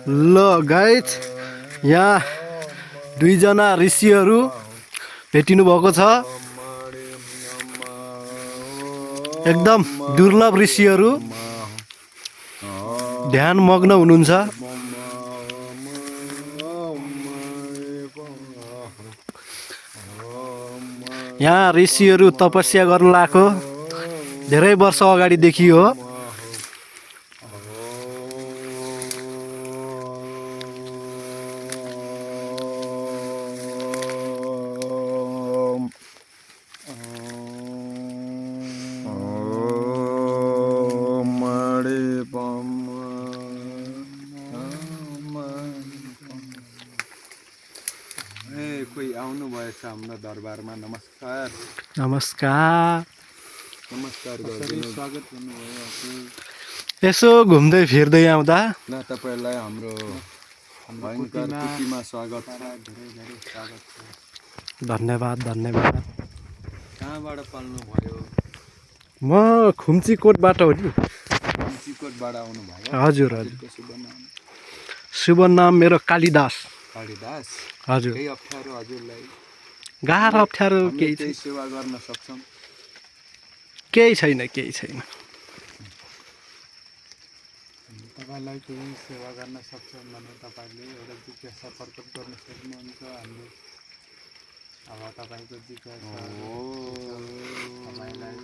ल गाइज यहाँ दुईजना ऋषिहरू भेटिनु भएको छ। एकदम दुर्लभ ऋषिहरू ध्यान मग्न हुनुहुन्छ। यहाँ ऋषिहरू तपस्या गर्न लाएको धेरै वर्ष अगाडिदेखि हो। कोही आउनु भएछ हाम्रो दरबारमा। नमस्कार नमस्कार नमस्कार गरिदिनु, स्वागत गर्नुभयो। यसो घुम्दै फिर्दै आउँदा ल तपाईहरुलाई हाम्रो भयंकर कुटीमा स्वागत छ। धेरै धेरै स्वागत छ। धन्यवाद धन्यवाद। कहाँबाट पाल्नु भयो? म खुम्चीकोटबाट हो नि। खुम्चीकोटबाट आउनु भयो? हजुर हजुर। शुभ नाम मेरो कालिदास। कालिदास। हजुर। केही अप्ठ्यारो हजुरलाई? गाह्रो अप्ठ्यारो केही छैन। सेवा गर्न सक्छौं? केही छैन केही छैन। तपाईलाई केही सेवा गर्न सक्छौं भने तपाईले एउटा जिज्ञासा प्रकट गर्न सक्नुहुन्छ। हामीले अब तपाईको जिज्ञासा हो तपाईलाई